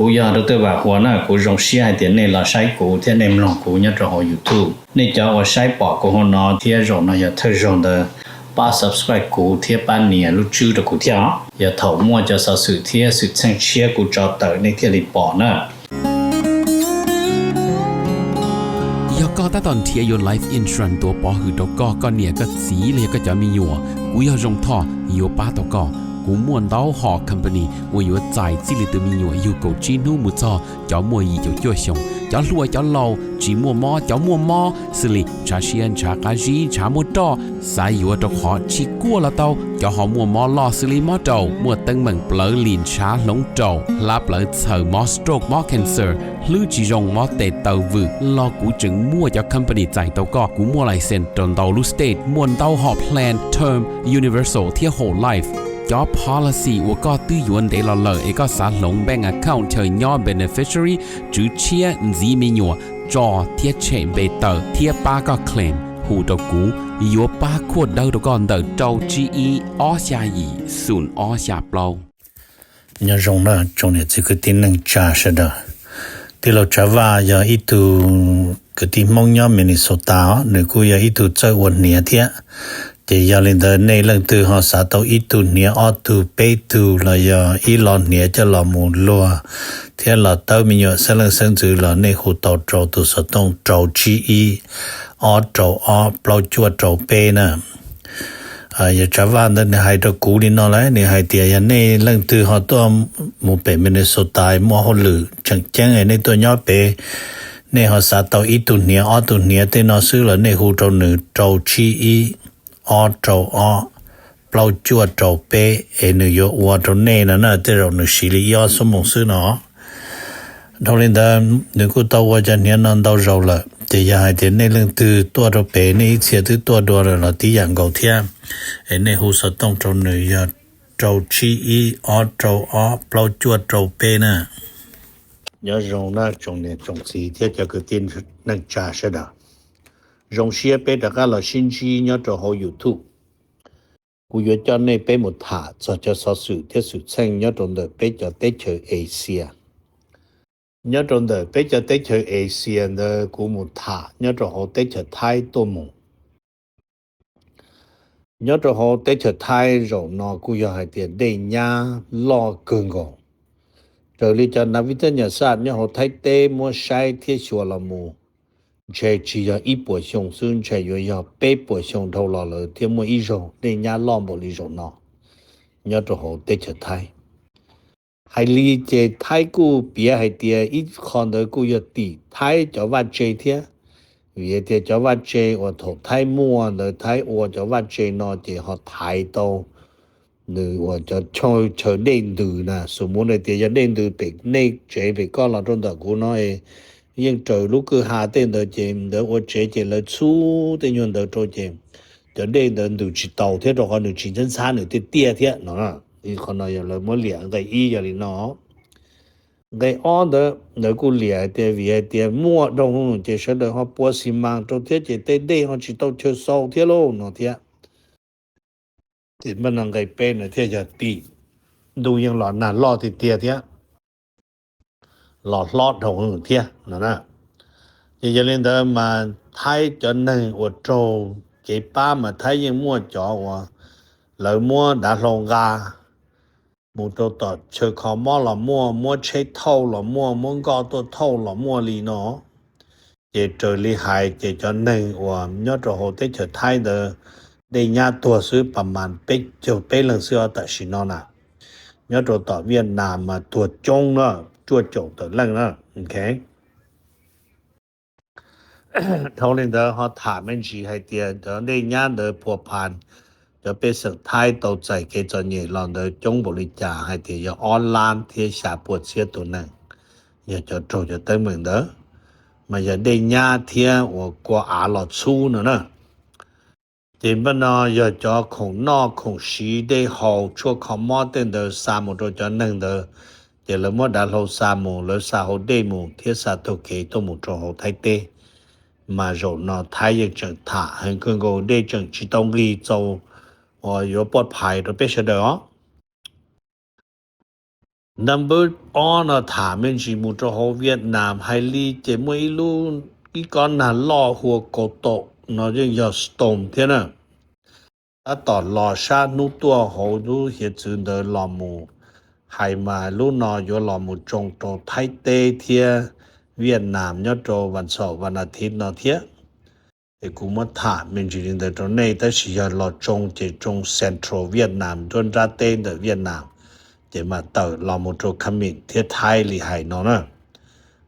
Kuv yog Dr. Vam Huas na, kuv zoo siab hais tias nej los saib kuv thiab nej mloog kuv nyob rau hauv YouTube. Nej cov uas saib pom kuv hauv no thiab zaum no yog thawj zaug ntawd, pab subscribe kuv thiab pab nias lub tswb rau kuv thiab os. Yog thaum muaj cov xov xwm thiab xwm txheej tshiab kuv tso tawm nej thiaj li pom na. Yog koj tab tom nrhiav yuav life insurance tuav pov hwm rau koj, koj niam koj txiv los yog koj cov me nyuam, kuv yog Zoo Thoj yuav pab tau koj. Kuv muaj ntau hom company uas yuav txais txij li tus me nyuam yug kaum tsib hnub mus txog cov muaj yim caum cuaj xyoos, cov hluas cov laus, tsis muaj mob cov muaj mob, xws li ntshav siab ntshav qab zib ntshav muaj roj, xav yuav rau qhov tsis kuaj los tau, cov ho muaj mob loj xws li mob raum, muaj teeb meem plawv lim ntshav hloov raum, hlab plawv txhaws, mob stroke mob cancer, hlwb tsis zoo mob tes taw vwm los kuv tseem muaj cov company txais tau koj. Kuv muaj license rau ntau lub state, muaj ntau hom plan term, universal thiab whole life. Cov policy uas koj twb yuav ntev los lawm es koj xav hloov bank account chaw nyob beneficiary, tswv tshiab, ntxiv me nyuam, tso thiab tshem npe tawm thiab pab koj claim, hu rau kuv, yuav pab khuaj dawb rau koj ntawm rau tsib ib ob xya yim xoom ob xya plaub. Nyob zoo na tsoom niam txiv kwv tij neej tsa sawv daws. Tij laug Tsav Vaj yog ib tug kwv tij Hmoob nyob Minnesota os, nws kuj yog ib tug txawj ua hniav thiab. Ces yog li ntawd nej leej twg ho xav tau ib tug hniav ob tug peb tug los yog ib lo hniav coj los mus luag thiab los tawb me nyuam xeeb leej xeeb ntxwv los nej hu tau rau tus xov tooj rau tsib ib ob rau ob plaub cuaj rau peb na. Yog Tsav Vaj ntawd nws hais rau kuv li no lawm, nws hais tias yog nej leej twg ho tuaj mus pem Minnesota muaj hauj lwm tseem ceeb nej tuaj nyob pem, nej ho xav tau ib tug hniav ob tug hniav tej no xwb los nej hu rau nws rau tsib ib ob rau ob plaub cuaj rau peb es nws yuav ua rau nej no na, tej zaum nws siv li ib ob xuab moos xwb no. Dhau li ntawd nws kuj tau ua cov hniav no ntau zaus lawm, ces yog hais tias nej leej twg tuaj rau pem nej ib txhia twb tuaj dua lawm los tib yam nkaus thiab, es nej hu xov tooj rau nws yog rau tsib ib ob rau ob plaub cuaj rau peb na. Nyob zoo na tsoom niam tsoom txiv thiab cov kwv tij neej tsa sawv daws. Zoo siab peb rov qab los sib ntsib nyob rau hauv YouTube. Kuv yuav coj nej peb mus tham txog cov xov xwm thiab xwm txheej nyob rau ntawm peb cov teb chaws Asia. Nyob rau ntawm peb cov teb chaws Asia ntawd kuv mus tham nyob rau hauv teb chaws Thaib tuaj mus. Nyob rau hauv teb chaws Thaib zaum no kuj yog hais tias dej nyab loj kawg nkaus. Raws li cov nav vis thab nyas xaj nyob hauv Thaib teb muab saib thiab xyuas los mus, ntshe tsis yog ib puas xyoo xwb, ntshe yuav yog peb puas xyoo dhau los lawm thiab muaj ib zaug dej nyab loj npaum li zaum no nyob rau hauv teb chaws Thaib. Hais li ces Thaib kuj piav hais tias ib qho ntawd kuj yog tim Thaib cov vaj tse thiab, vim hais tias cov vaj tse uas thaum Thaib muaj ntawd Thaib ua cov vaj tse no ces ho thaiv tau nws uas cov chaw dej ntws na, xus mus hais tias yog dej ntws pem nej tsev pem koj los rau ntawm kuv no, yeej raws lub kwj ha tej ntawd ces ntawd ua tsev ces lawv txhub tej nyuag ntawd rau ces cov dej ntawd ntws tsis tau thiab rau qhov nws tsis ntxhab ntxhab nws tiaj tiaj thiab no. Qhov no yog lawv muab liam nqe ib yog li no. Nqe ob ntawd lawv kuj liam hais tias vim hais tias muaj dhau ces sawv daws ho pua xi mas rau thiab ces tej dej ho tsis tau chaw xau thiab lauj no thiab. Ces npaj no nqe peb no thiaj yog tim ntuj yeej los nag loj tiag tiag thiab los hlob dhau thiab no. Ces yog li ntawd mas Thaib cov neeg uas raug kev pab mas Thaib yeej muaj cov uas lawv muab dav hlau nqa mus rau tom chaw kho mob los muaj, muab tsheb thauj los muaj, muab nkoj tuaj thauj los muaj li no. Ces raws li hais ces cov neeg uas nyob rau hauv teb chaws Thaib ntawd dej nyab tuag xwb pas mas peb caug peb leeg xwb tam sim no na. Nyob rau tom Viaj Nam mas tuag coob na, cuaj caum tawm leej na. Dhau li ntawd ho tham me ntsis hais tias cov dej nyab ntawd phua phan cov pej xeem Thaib tau txais kev txom nyem los ntawd coob npaum li cas, hais tias yog ob lab thiab xya puas txhiab tus neeg, yog cov raug cov teeb meem ntawd, mas yog dej nyab thiab uas kua av los txhub no na. Ces npaj no yog cov khoom noj khoom siv dej haus tshuaj kho mob tej ntawd xa mus rau cov neeg ntawd, ces lawv muab dav hlau xa mus, lawv xa hauv dej mus thiab xa taug kev tuaj mus rau hauv Thaib teb. Mas zaum no Thaib yeej tseem tham heev kawg nkaus, dej tseem tsis tau nqis txaus uas yuav poj phais rau peb sawv daws os. Number ob no tham me ntsis mus rau hauv Vietnam, hais li ces muaj ib lub, ib kob nag loj hu ua Kaum Taum no yeej yog storm thiab na. Tab tom los sab hnub tuaj hauv lub hiav txwv ntawd los mus, hais mas lub no yuav los mus tsoo rau Thaib teb thiab Vietnam nyob rau vas xaum vas as thiv no thiab. Es kuv muab tham me ntsis li ntawd rau nej, tab sis yog los tsoo ces tsoo central Vietnam, nruab nrab teb ntawm Vietnam, ces mam tawm los mus rau Kham Mim thiab Thaib li hais no na.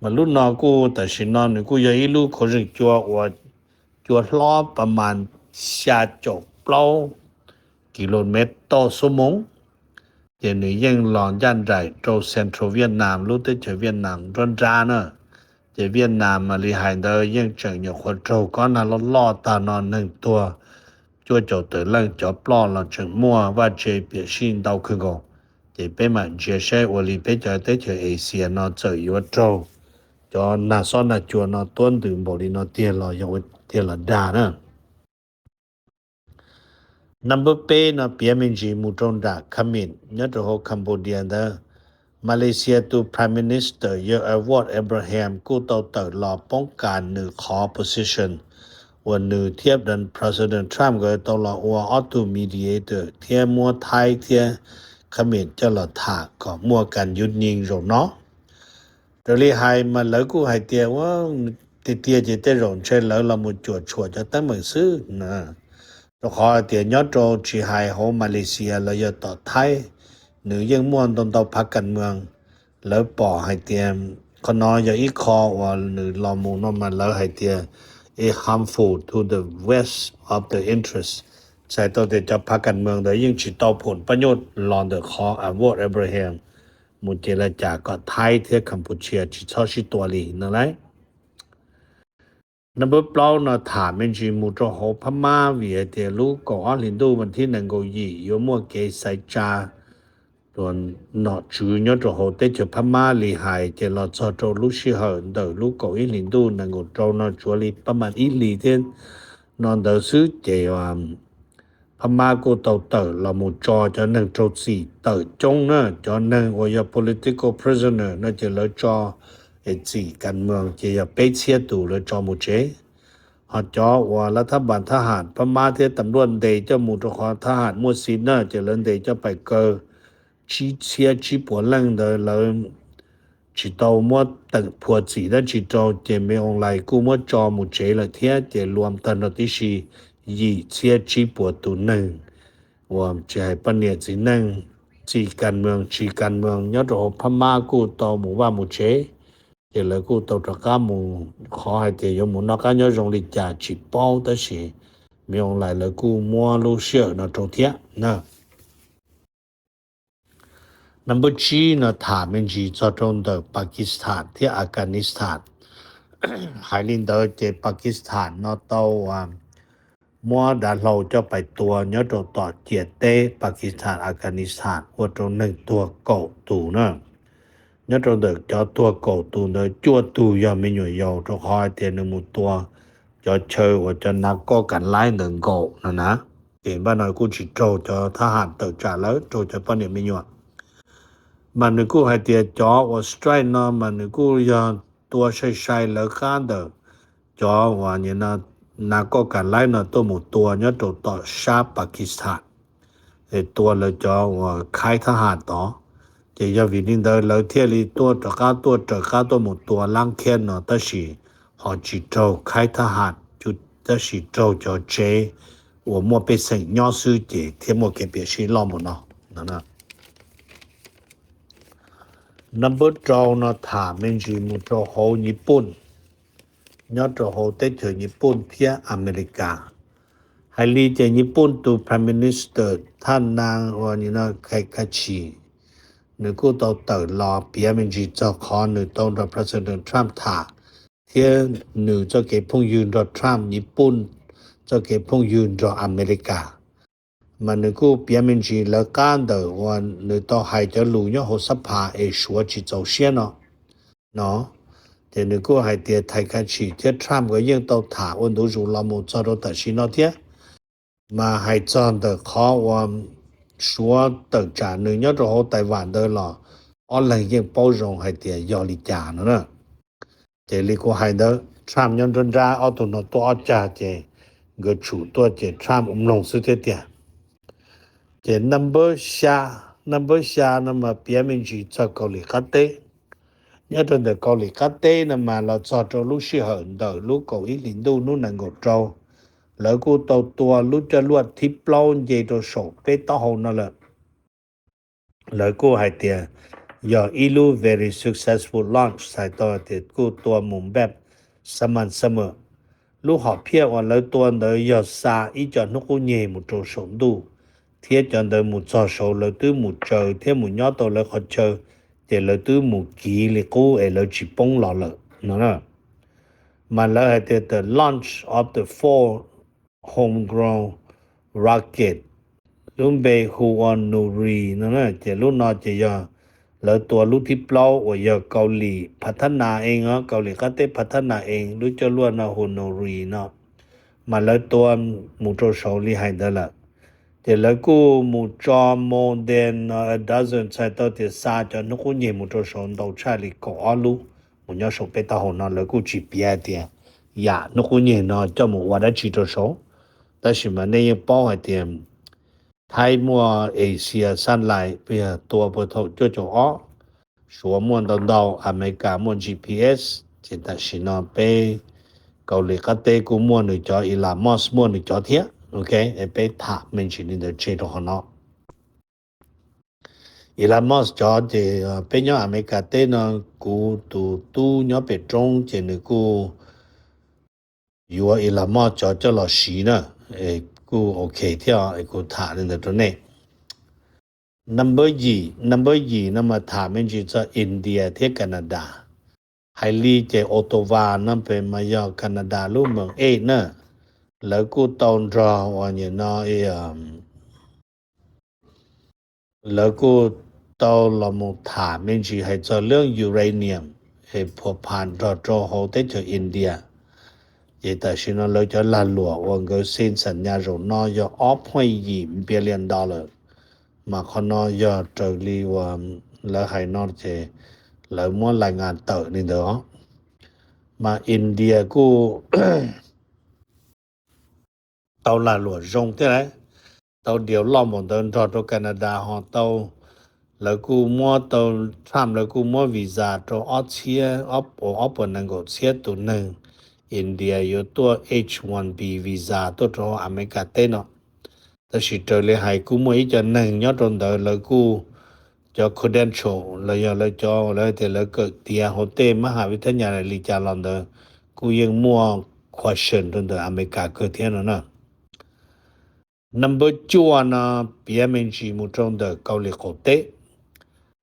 Mas lub no kuj tam sim no nws kuj yog ib lub khuav zeeg cua uas cua hlob pas mas xya caum plaub kilomev toj xuab moos, ces nws yeej los ncaj nraim rau central Vietnam, lub teb chaws Vietnam nruab nrab na. Ces Vietnam mas li hais ntawd yeej tseem nyuam qhuav raug kob nag loj loj tag no neeg tuag cuaj caum tawm leej, cov ploj los tseem muaj, vaj tse piam sij ntau kawg nkaus. Ces peb mam ntsia saib ua li peb cov teb chaws Asia no txawm yuav raug cov nag xob nag cua no tuab ntws npaum li no tiag los yog tiag los dag na. Number peb no piav me ntsis mus rau nram Kham Mim nyob rau hauv Cambodia ntawd. Malaysia tus Prime Minister yawg Anwar Ibrahim kuj tau tawm los poob kas nws qhov position uas nws thiab President Trump nkawd tau los ua ob tug mediator thiab muab Thaib thiab Kham Mim coj los tham kom muaj kas yuv nyees zaum no. Raws li hais mas lawv kuj hais tias tiag tiag ces tej zaum ntshe lawv los mus cuam tshuam cov teeb meem xwb. Rau qhov tias nyob rau tsis hais hauv Malaysia los yog tom Thaib, nws yeej muaj ntau ntau phav kas moos. Lawv pom hais tias qhov no yog ib qho uas nws los mus no mas lawv hais tias is harmful to the West of the interest. Txhais tau tias cov phav kas moos ntawd yeej tsis tau phom pab nyuj los ntawm qhov Anwar Ibrahim mus ces lawv cas kom Thaib thiab Campuchia tsis txhob sib tua li no lauj. Number plaub no tham me ntsis mus rau hauv Phab Mab vim hais tias lub kaum ob hlis ntuj vas thib nees nkaum yim yuav muaj kev xaiv tsa nom tswv nyob rau hauv teb chaws Phab Mab li hais ces los txog rau lub sij hawm ntawm lub kaum ib hlis ntuj nees nkaum rau no tsuav li pab mas ib hlis thiab no ntawd xwb ces Phab Mab kuj tau tawm los mus tso cov neeg raug txim tawm coob na, cov neeg uas yog political prisoner no ces lawv tso txim kas moos ces yog peb txhiab tus lawv tso mus tsev. Ho cov uas lav thab npas thab ham Phab Mab thiab tam luaj ntes coj mus rau qhov thab ham muaj xis na ces lawv ntes coj pais kaw tsib txhiab tsib puas leej ntawd lawv tsis tau muab teem phua txim dab tsi rau ces Me Aung Hlaing kuj muab tso mus tsev lawm thiab ces luam tag nrho tib si yim txhiab tsib puas tus neeg uas tsis hais poj niam txiv neej, txim kas moos tsis kas moos nyob rau hauv Phab Mab kuj tau mus vaj mus tsev. Ces lawv kuj tau rov qab mus, qhov hais tias yuav mus noj qab nyob zoo li cas tsis paub tab sis Me Aung Hlaing lawv kuj muab lub sij hawm no rau thiab na. Number tsib no tham me ntsis txog rau ntawm Pakistan thiab Afghanistan. Hais li ntawd ces Pakistan no tau muab dav hlau coj pais tua nyob rau tom ciam teb Pakistan Afghanistan ua rau neeg tuag kaum tus na. Nyob rau ntawm cov tuag kaum tus ntawd cuaj tug yog me nyuam yaus rau qhov hais tias nws mus tua cov chaw uas cov nav koj kas laib ntawd nkaum no na. Ces npaj no kuj tsis raug cov thab ham tawm tsam lawv, raug cov poj niam me nyuam. Mas nws kuj hais tias cov uas strike no mas nws kuj yog tua sai sai lawv qab ntawm cov uas nav koj kas laib no tuaj mus tua nyob rau tom sab Pakistan, es tua lawv cov uas khaib thab ham tod. Ces yog vim li ntawd lawv thiaj li tuaj rov qab tuaj raws qab tuaj mus tua lab khiab no tab sis ho tsis raug khaib thab ham, tab sis raug cov tsev uas muaj pej xeem nyob xwb ces thiaj muaj kev piam sij loj mus no. Number rau no tham me ntsis mus rau hauv Nyij Pooj, nyob rau hauv teb chaws Nyij Pooj thiab Amelikas. Hais li ces Nyij Pooj tus Prime Minister thaj nab uas Kakashi, nws kuj tau tawm los piav me ntsis txog qhov nws tau nrog President Trump tham thiab nws txoj kev phooj ywg nrog Trump, Nyij Pooj txoj kev phooj ywg nrog Amelikas. Mas nws kuj piav me ntsis lawv qab ntawm uas nws tau hais cov lus nyob hauv xab phas es Suav tsis txaus siab no, no. Ces nws kuj hais tias Kakashi thiab Trump nkawd yeej tau tham ua ntu zus los mus txog rau tam sim no thiab. Mas hais txog ntawm qhov uas Suav tawm tsam nws nyob rau hauv Taiwan ntawd los ob leeg yeej paub zoo hais tias yog li cas no na. Ces li kuv hais ntawd, Trump nyob nruab nrab, ob tug no tuaj ob cag ces nkawd tshum tuaj ces Trump ua mloog xwb thiab tiag. Ces number xya, number xya no mas piav me ntsis txog Kaus Lim Qab Teb. Nyob rau ntawm Kaus Lim Qab Teb no mas los txog rau lub sij hawm ntawm lub kaum ib hlis ntuj hnub nees nkaum rau, lawv kuj tau tua lub coj luaj thib plaub nce rau saum peb taub hau no lawm. Lawv kuj hais tias yog ib lub very successful launch, txhais tau tias kuj tua mus npaj xab mas xab mas. Lub hom phiaj uas lawv tua ntawd yog xa ib co hnub qub nyeg mus rau saum ntuj, thiab cov ntawd mus txog saud lawv twb mus tsaws thiab mus nyob tau lawv qhov chaw, ces lawv twb mus kiv li qub es lawv tsis poob los lawm no na. Mas lawv hais tias the launch of the four homegrown rocket, lub npe hu ua Nuri no na. Ces lub no ces yog lawv tua lub thib plaub uas yog Kaus Lim Phathana Ees os, Kaus Lim Qab Teb Phathana Ees, lub coj luaj no hu Nuri no. Mas lawv tua mus rau saud li hais ntawd lawm. Ces lawv kuj mus tso more than a dozen, txhais tau tias xa cov hnub qub nyeg mus rau saud ntau tshaj li kaum ob lub mus nyob saum peb taub hau no. Lawv kuj tsis piav tias yam hnub qub nyeg no coj mus ua dab tsi rau saud, tab sis mas nej yeej paub hais tias Thaib muaj Asia Sunlight, tua puag thaum cuaj caum ob, Suav muaj ntau ntau, Amelikas muaj G P S, ces tam sim no peb Kaus Lim Qab Teb kuj muaj nws cov, Elon Musk muaj nws cov thiab. Ok, peb tham me ntsis li ntawd tseg rau qhov no. Elon Musk cov ces peb nyob Amelikas teb no, kuv tus tub nyob pem roob ces nws kuj yuav Elon Musk cov coj los siv na, kuj ok thiab, kuv tham li ntawd rau nej. Number yim, number yim no mas tham me ntsis txog India thiab Canada. Hais li ces Ottawa no pem mas yog Canada lub moos ej na, lawv kuj tau nrog uas nim no lawv kuj tau los mus tham me ntsis hais txog lub uranium es phua pha nrog rau hauv teb chaws India. Ces tam sim no lawv cov lag luam uas nkawd xees xam nyas zaum no yog ob point yim billion dollar, mas qhov no yog raws li uas lawv hais no ces lawv muab lais ngas tawm li ntawd os. Mas India kuj tau lag luam zoo thiab lauj, tau deal loj npaum ntawd nrog rau Canada ho tau, lawv kuj muab tau, Trump lawv kuj muab visa rau ob txhiab, ob puas nees nkaum txhiab tus neeg India yuav tuaj H one B visa tuaj rau Amelikas teb no. Tab sis raws li hais kuj muaj ib co neeg nyob rau ntawd lawv kuj cov credential los yog lawv cov lawv tias lawv kawm tiav hauv tej mab ham vib thab nyas li cas los ntawd kuj yeej muaj question rau ntawm Amelikas kawg thiab no na. Number cuaj no piav me ntsis mus rau ntawm Kaus Lim qaum teb.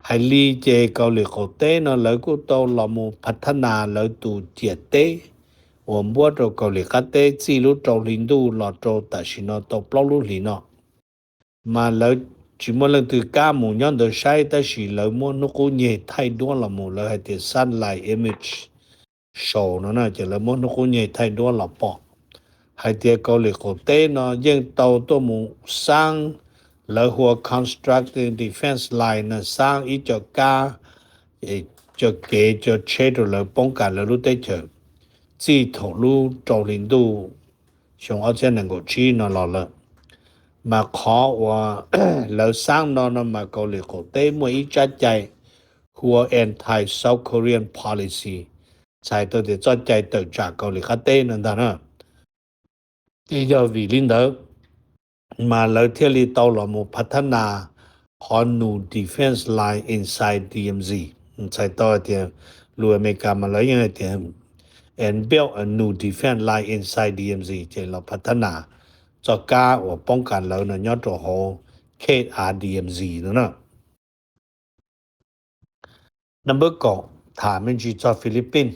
Hais li ces Kaus Lim qaum teb no lawv kuj tau los mus phav thab nas lawv tus ciam teb uas npuab rau Kaus Lim qab teb txij lub rau hli ntuj los rau tam sim no tau plaub lub hlis no. Mas lawv tsis muaj leej twg kam mus nyob ntawd saib tab sis lawv muab hnub qub nyeg thaij duab los mus, lawv hais tias satellite image show no na, ces lawv muab hnub qub nyeg thaij duab los pom hais tias Kaus Lim qaum teb no yeej tau tuaj mus xaab, lawv hu ua constructing defense line no, xaab ib co kab, co kev, co tsheb rau lawv poob kas lawv lub teb chaws txij thaum lub rau hli ntuj xyoo ob txhiab nees nkaum tsib no los lawm. Mas qhov uas lawv xaab no no mas Kaus Lim qaum teb muaj ib tsab cai hu ua anti-South Korean policy, txhais tau tias txoj cai tawm tsam Kaus Lim qab teb no ntag na. Ces yog vim li ntawd mas lawv thiaj li tau los mus phav thab nas qhov new defense line inside D M Z. Txhais tau hais tias lus Amelikas mas lawv yeej hais tias and build a new defense line inside D M Z, ces los phav thab nas txoj kab uas poob kas lawv no nyob rau hauv khej av D M Z no na. Number kaum, tham me ntsis txog Philippines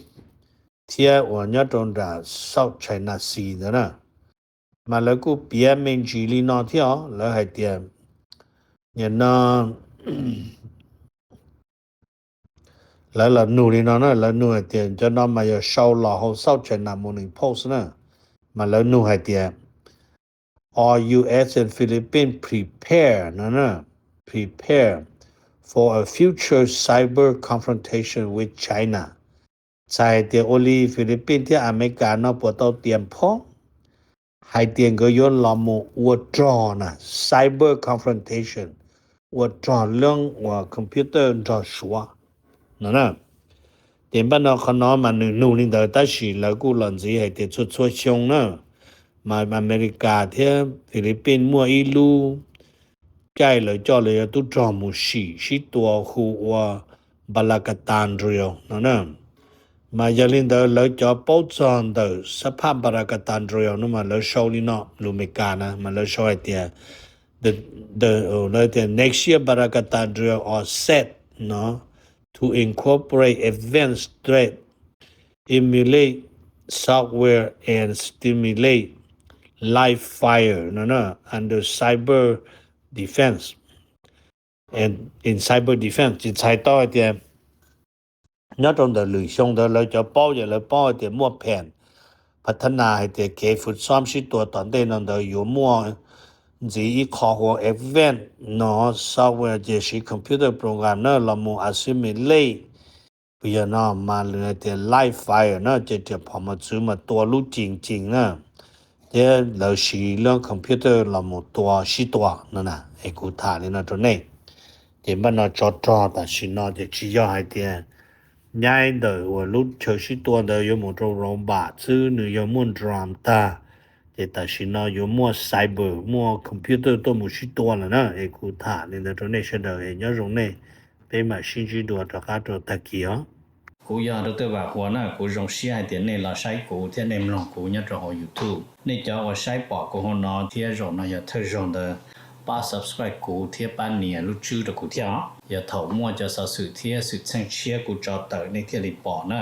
thiab uas nyob rau nram South China Sea ntawd na. Mas lawv kuj piav me ntsis li no thiab os, lawv hais tias, nim no lawv los nug li no na, lawv nug hais tias, cov no mas yog sau los hauv South China Morning Post na, mas lawv nug hais tias, are U S and Philippines prepare no na, prepare for a future cyber confrontation with China. Txhais hais tias ua li Philippines thiab America no puas tau tias phob hais tias nkawd yuav los mus ua rog na, cyber confrontation, ua rog loob uas computer nrog Suav no na. Ces npaj no qhov no mas nws nug li ntawd tab sis lawv kuj los ntxiv hais tias txhua txhua xyoo na, mas America thiab Philippines muaj ib lub caij lawv coj lawv tub rog mus sim sib tua hu ua Balakatan Drill no na. Mas yog li ntawd lawv cov paub txog ntawm xab phaj Balakatan Drill no mas lawv sau li no, lus Amelikas na mas lawv sau hais tias, the, the, lawv tias next year Balakatan Drill are set no to incorporate advanced threat, emulate software and stimulate live fire no na, under cyber defense and in cyber defense. Ces txhais tau hais tias nyob rau ntawm lwm xyoo ntawd lawv cov paub ces lawv paub hais tias muaj phem phav thab nas hais tias kev fwv xob sib tua tom ntej no ntawd yuav muaj ntxiv ib qho hu ua event no, software ces siv computer program na los mus assimilate. Vim yog no mas lawv hais tias live fire na ces riam phom mos txwv mas tua lub cees cees na, thiab lawv siv lub computer los mus tua sib tua no na. Es kuv tham li no rau nej. Ces npaj no tsov rog tam sim no ces tsis yog hais tias nyaib ntawm uas lub chaw sib tua ntawd yuav mus rau robot xwb, nws yog muaj drone tag. Ces tam sim no yuav muaj cyber, muaj computer tuaj mus sib tua lawm na. Es kuv tham li ntawd rau nej sawv daws es nyob zoo nej, peb mam sib ntsib dua rov qab rau tag kis os. Kuv yog Doctor Vam Huas na, kuv zoo siab hais tias nej los saib kuv thiab nej mloog kuv nyob rau hauv YouTube. Nej cov uas saib pom kuv hauv no thiab zaum no yog thawj zaug ntawd, pab subscribe kuv thiab pab nias lub tswb rau kuv thiab os. Yog thaum muaj cov xov xwm thiab xwm txheej tshiab kuv tso tawm nej thiaj li pom na.